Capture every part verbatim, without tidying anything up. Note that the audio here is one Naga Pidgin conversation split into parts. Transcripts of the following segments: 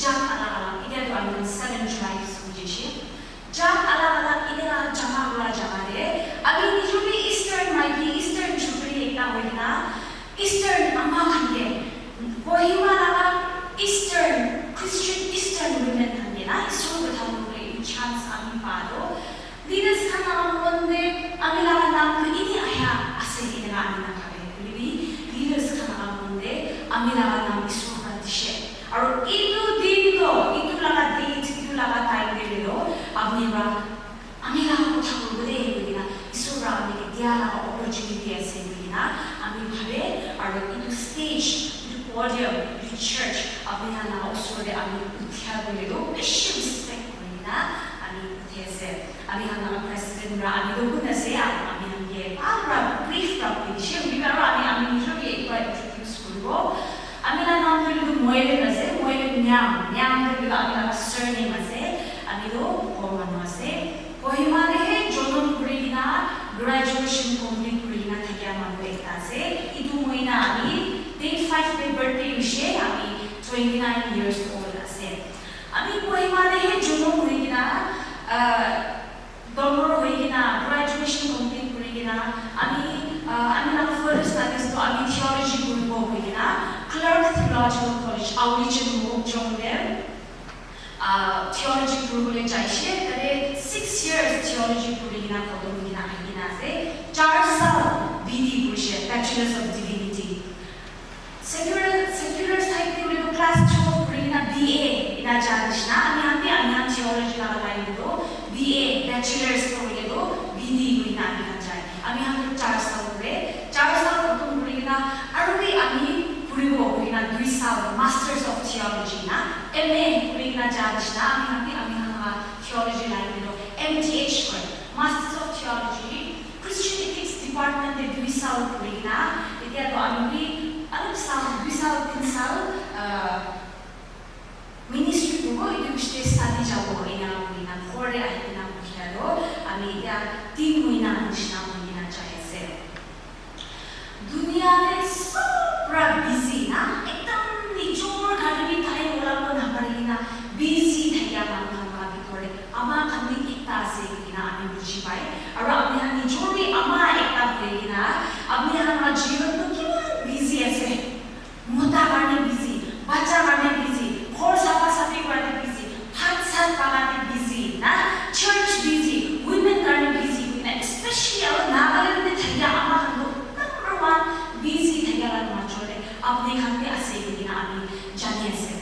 Jat alag alag, etia tu ami khan seven tribes hoikena. Jat alag alag, etia laga jaga para jaga te, ami nijor bi Eastern maiki, Eastern chukri ekta hoikena, Eastern ama khan ke, Kohima laga Eastern, Christian Eastern women khan ke na, Isor kotha kobole etu chance ami pa toh, leaders khan laga mon te ami laga naam tu ini ahia ase, eneka ami na bhabe. Hoile bi leaders khan laga mon te ami laga naam Isor para dishe. Aru etu din toh, etu laga date, etu laga time te toh, apni para ami laga kotha kobole hoikena, Isor para ami ke dia laga opportunity ase hoikena, ami bhabe, aru etu stage, etu podium, etu church, apni khan laga usor te ami uthia koile toh, bishi respect kurikena ami uthi ase. Ami khan laga president para ami toh kun ase, aru ami khan ke bhal para brief para koi dishe, hoile bi aru ami, ami nijor ke ekbar introduce kuribo. Ami laga naam tu etu Moilen ase, Moilen Nyang, Nyang tu etu ami laga surname ase, ami toh Bhokol manu ase. Kohima te he jonom kurikena, graduation complete kurikena thakia manu ekta ase. Etu mohina ami date five te birthday hoishe, ami twenty nine years old ase. Ami Kohima te he jonom hoikena, ah, Dongor hoikena, graduation complete kurikena, ami, ah, ami laga further studies toh ami theology kuribo hoikena, Clark Theological College, Audi Chemung Mokokchung te, ah, theology kuribole jaishe, tate six years theology kurikena khotom hoikena ahikena ase, char saal B D kurishe, Bachelors of Divinity. Secular, secular side te hoile toh class twelve kuri kena B A ena ja nishina. Ami khan bi, ami khan theology laga line te toh B A, bachelors te hoile toh B D kuri kena ami khan jai. Ami khan toh char saal kure, char saal khotom kuri kena aru bi ami puribo kuri kena dui saal Masters of Theology na, M A kuri kena ja nishina. Ami khan bi, ami khan laga theology line te toh M T H koi, Masters of Theology. Christian Ethics Department te dui saal kuri kena, etia toh ami bi alop saal, dui saal, tin saal, ah, ministry kuribo, etu piche te study jabo, ena kuri kena, ghor te ahi kena bukhia toh, ami etia tin mohina nishina hoi kena jai ase. Dunia te sob para busy na, ekdam nijor karne bi time olabo napari kena, busy thakia manu khan laga bhitor te ama khan bi ekta ase koikena ami buji pai. Aru apni khan nijor bi ama ekta hoi kena, apni khan laga jiban toh kiman busy ase. Mota karne busy, bacha karne busy, ghor safa safi karne busy, bhat sat bana te busy, na church busy, women karne busy, na especially aru Nagaland te thakia ama khan toh number one busy thakia laga major te apni khan bi ase koikena ami jani ase.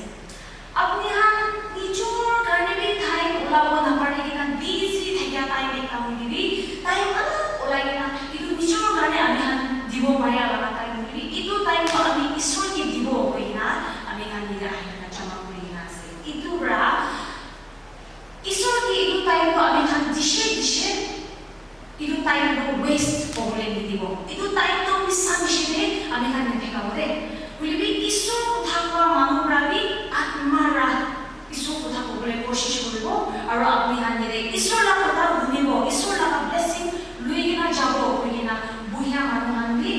Apni khan nijor karne bi time olabo napari kena busy thakia time ekta hoile bi time alak olai kena etu nijor karne ami khan dibo paria laga time hoile bi etu time toh ami Isor ke dibo koi kena ami khan yate ahi kena jama kuri kena ase. Etu para Isor ke etu time toh ami khan dishe dishe Etu time toh waste hobole nidibo. Etu time toh misa nishi te ami khan nathakabo de. Hoile bi Isor kotha koa manu para bi atma para Isor kotha kobole koshish koribo. Aru apni khan yate Isor la kotha hunibo, Isor la blessing lui kena jabo koi kena buhia manu khan bi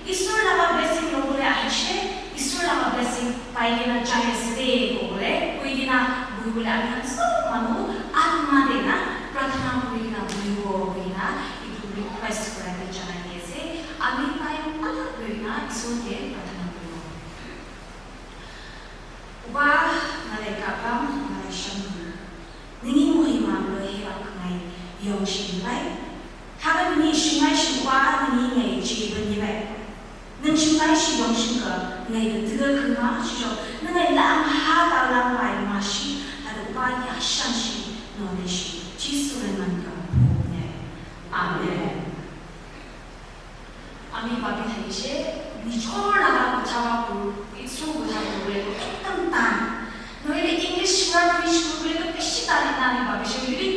Isor laga blessing lobole ahishe, Isor laga blessing pai kena jai ase de kobole, koi kena buhibole ami khan sob manu atma de na prarthana kuri kena buhibo koi kena etu request kura ke janai di ase. Ami time alak loi kena Isor ke prarthana kuribo. Uba nale kabam nale shandur. Nini muhima lo heba kungai yong shi nibai. Kaba nini shungai shi uba nini ngai jiba nibai. Nang shungai shi yong shi ka ngai da tiga kuma shi jo. Nang ngai la ang ha ta la ngai ma shi ha da uba ya shan shi no ne shi. Jisu le man ka po ne. Amen. Ami bhabi thakishe, nijor laga kotha ba kuru, Isor kotha kuribole ekdam tan. Nohole English para preach kuribole toh bishi tan ena ami bhabishe, hoile bi